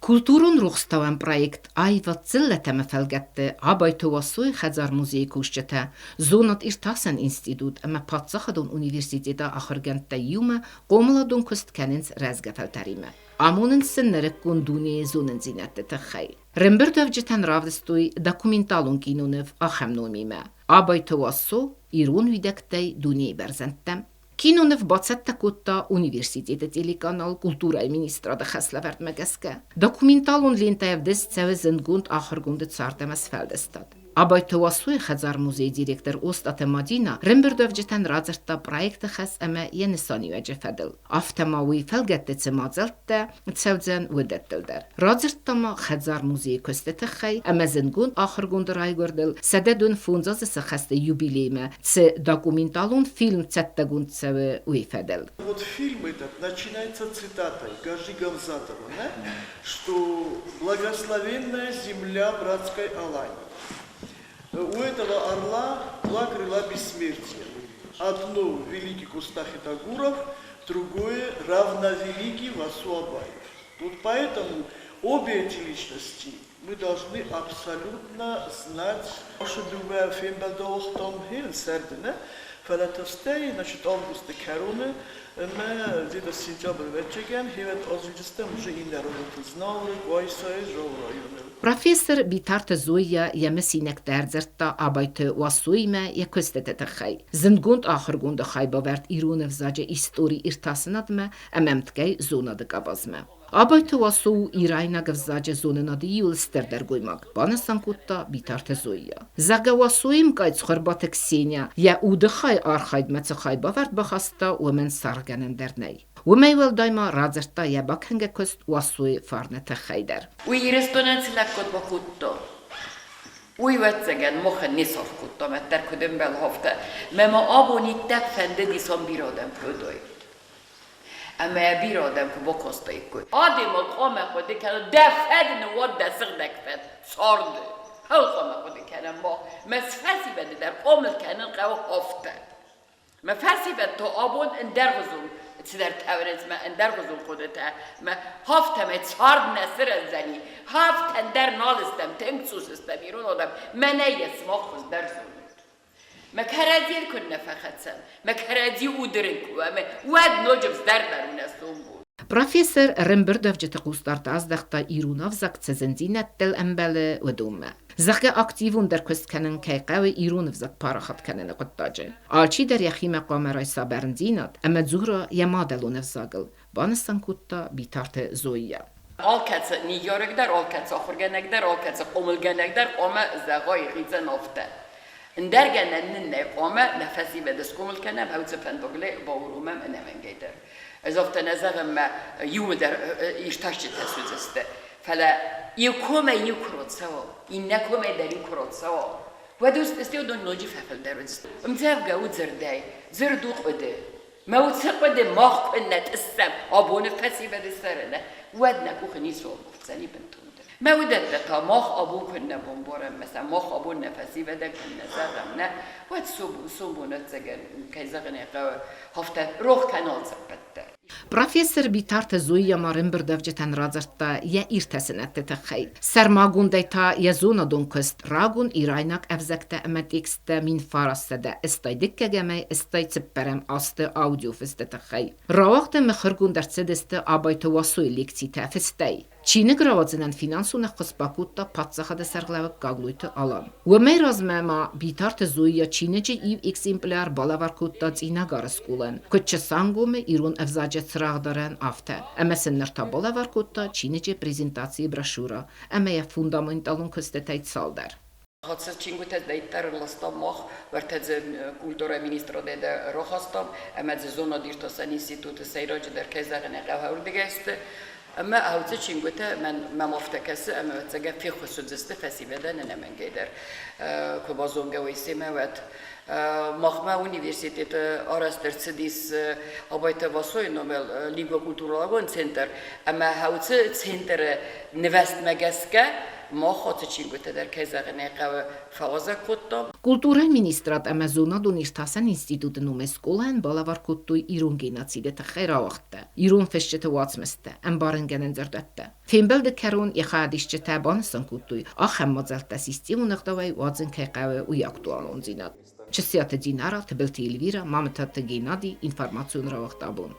Культурон-рухстауӕн проект Аивад дзыллӕтӕм-ы фӕлгӕтты Абайты Уасойы хӕдзар-музейы кусджытӕ, зонад-иртасӕн институт ӕмӕ паддзахадон университеты ахуыргӕндтӕ иумӕ хъомыладон куыст кӕнынц рӕзгӕ фӕлтӕримӕ. Амонынц сын нырыккон дунейы зонындзинӕдты тыххӕй. Рӕмбырдуӕвджытӕн равдыстой документалон киноныв ахӕм номимӕ «Абайты Уасо ирон уидӕгтӕй дунейы бӕрзӕндтӕм». Киноныв бацӕттӕ кодта университеты телеканал Культурӕйы министрады хӕслӕвӕрдмӕ гӕсгӕ. Документалон лентӕ ӕвдыст цӕуы зындгонд ахуыргонды цард ӕмӕ сфӕлдыстад. Абайты Уасойы хӕдзар-музейы директор Остъаты Мадинӕ рӕмбырдуӕвджытӕн радзырдта проекты хӕс ӕмӕ йӕ нысаниуӕджы фӕдыл. Афтӕ ма уый фӕлгӕтты цы мадзӕлттӕ цӕудзӕн, уыдӕттыл дӕр. Радзырдта ма хӕдзар-музейы куысты тыххӕй ӕмӕ зындгонд ахуыргонды райгуырдыл 105 азы цы хӕсты юбилеймӕ цы документалон фильм цӕттӕгонд цӕуы, уый фӕдыл. Вот фильм этот начинается цитатой Гажи Гамзатова, да? что «благословенная земля братской Алании». У этого орла два крыла бессмертия. Одно великий Кустахи Тагуров, другое равновеликий Васу Абаев. Вот поэтому обе эти личности мы должны абсолютно знать. Дыууӕ фембӕлды ауагътам сӕрды, нӕ? Фӕлӕ та стӕй, значит, августы кӕроны ӕмӕ где-то сентябрь вӕччегӕн хевӕд азылдыстӕм уже иннӕ районты Знауыры, Къуайсайы, Дзауы районы. Профессор Битарты Зоя йӕ мысинӕгтӕ ӕрдзырдта Абайты Уасоимӕ йӕ куыстыты тыххӕй. Зындгонд ахуыргонды хайбавӕрд ирон ӕвзаджы истори иртасынадмӕ ӕмӕ ӕмткӕй зонады къабазмӕ. Абайты Уасо у ирайнаг ӕвзаджы зонынады иуыл стырдӕр гоймаг, банысан кодта Битарты Зоя. Зӕгъгӕ, Уасойы мкъай Цхуырбаты Ксения йӕ удыхай архайдмӕ цы хайбавӕрд бахаста, уымӕн саргъгӕнӕн дӕр нӕй. Уымӕй уӕлдай ма радзырдта йӕ бакӕнгӕ куыст Уасойы фарны тыххӕй дӕр. Уый Ирыстонӕн цы лӕггад бакодта, уый ӕвӕццӕгӕн махӕн не саргъ кодта, мӕддӕр куыд ӕмбӕлы, афтӕ. Мӕ ма абон иттӕг фӕндыд исон бирӕ адӕм кодтой. Ӕмӕ бирӕ адӕм куы бакастаиккой. Адӕймаг хъуамӕ хъуыды кӕна, дӕ фӕд ныууад дӕ сыгъдӕг фӕд царды. Хъӕуы хъуамӕ хъуыды кӕнӕм мах. Мӕ фӕсивӕды дӕр хъомыл кӕнын хъӕуы афтӕ. Мӕ фӕсивӕд та абон ӕндӕргъуызон цыдӕр тӕврынц мӕ ӕндӕргъуызон хъуыдытӕ. Мӕ афтӕмӕй цард нӕ сырӕздзӕни. Афтӕ ӕндӕр нал стӕм, тынг цъус стӕм ирон адӕм. Мӕнӕ йӕ сымах хуыздӕр зонут. Мӕ кӕрӕдзийыл куыннӕ фӕхӕцӕм, мӕ кӕрӕдзи удырын куы уа, уӕд ноджы вздӕрдӕр у нӕ сомбон. Профессор ӕрӕмбырдуӕвджыты хъусдард аздӕхта ирон ӕвзаг цы зындзинӕдтыл ӕмбӕлы, уыдонмӕ. Зӕгъгӕ, активондӕр куыст кӕнын кӕй хъӕуы ирон ӕвзаг парахат кӕныны хъуыддаджы. Алчидӕр йӕхимӕ хъуамӕ райса бӕрндзинад ӕмӕ дзура йӕ мадӕлон ӕвзагыл, банысан кодта Битарты Зоя. Алкӕцы ныййарӕг дӕр, алкӕцы ахуыргӕнӕг дӕр, алкӕцы хъомылгӕнӕг дӕр хъуамӕ зӕгъа йӕхицӕн афтӕ. Ӕндӕр гӕнӕн нын нӕй, хъуамӕ нӕ фӕсивӕды схъомыл кӕнӕм, хӕуцы фӕндагыл бауромӕм ӕнӕмӕнгӕй дӕр. Ӕз афтӕ нӕ зӕгъын, мӕ иумӕ дӕр иртасджытӕ суыдзысты, фӕлӕ иу комӕй иу куы рацӕуа, иннӕ комӕй дӕр иу куы рацӕуа, уӕд уыцы уыдон ноджы фӕфылдӕр уыдзысты. Ӕмдзӕвгӕ у дзырдӕй, дзырд у хъуыды. Мӕ уыцы хъуыды мах куы нӕ тъыссӕм абоны фӕсивӕды сӕры, нӕ, уӕд нӕ къухы ницыуал бафтдзӕни бынтондӕр. Мӕ уыдӕттӕ та мах абон куыннӕ бамбарӕм, мӕ сӕ мах абон нӕ фӕсивӕдӕн куыннӕ зӕгъӕм, нӕ, уӕд сомбон ӕцӕгӕн, кӕй зӕгъын ӕй хъӕуы, афтӕ рох кӕны алцыппӕт дӕр. Профессор Битарты Зоя ма рӕмбырдӕвджытӕн радзырдта йӕ иртасынӕдты тыххӕй. Сӕрмагондӕй та йӕ зонадон куыст рагон ирайнаг ӕвзӕгтӕ ӕмӕ тексттӕ 1982 84 азты аудиофысты тыххӕй. Рауагъды мыхуыргонд ӕрцыдысты Абайты Уасойы лекцитӕ фыстӕй. Чиныг рауадзынӕн финансон ӕххуыс бакодта паддзахады сӕргълӕууӕг Гаглойты Алан. Уымӕй размӕ ма Битарты Зоя чиныджы иу экземпляр балӕвар кодта Цъинагары скъолайӕн, куыд Чысангомы ирон ӕвзаджы цырагъдарӕн, афтӕ. Ӕмӕ сын ныр та балӕвар кодта чиныджы презентацийы брошюрӕ ӕмӕ йӕ фундаменталон куыстытӕй цалдӕр. Хӕццӕ чингуытӕ дӕддӕр ластам мах, уӕртӕ дзы культурӕйы министрадӕй дӕр рахастам, ӕмӕ дзы зонад-иртасӕн институты сӕйраджыдӕр, кӕй зӕгъын ӕй хъӕуы, уырдыгӕй сты. Ӕмӕ ауцы чингуытӕ мӕм афтӕ кӕсы, ӕмӕ ӕвӕццӕгӕн феххуыс уыдзысты фӕсивӕдӕн ӕнӕмӕнгӕй дӕр, куы базонгӕ уой семӕ, уӕд. Махмӕ университеты арӕзт ӕрцыдис Абайты Васойы номыл лингвокультурологон центр, ӕмӕ уыцы центры нывӕзтмӕ гӕсгӕ. Мах ацы чингуытӕ дӕр, кӕй зӕгъын ӕй хъӕуы, фӕуазӕг кодтам. Культурӕйы министрад ӕмӕ зонадон-иртасӕн институты номӕй скъолайӕн балӕвар кодтой ирон геноциды тыххӕй рауагъдтӕ, ирон фысджыты уацмыстӕ, ӕмбарынгӕнӕн дзырдуӕттӕ. Фембӕлды кӕрон йӕ хайадисджытӕ банысан кодтой, ахӕм мадзӕлттӕ системон ӕгъдауӕй уадзын кӕй хъӕуы, уый актуалондзинад. Чысиаты Динара, Тыбылты Эльвира, Мамытаты Геннади, информацион рауагъд абон.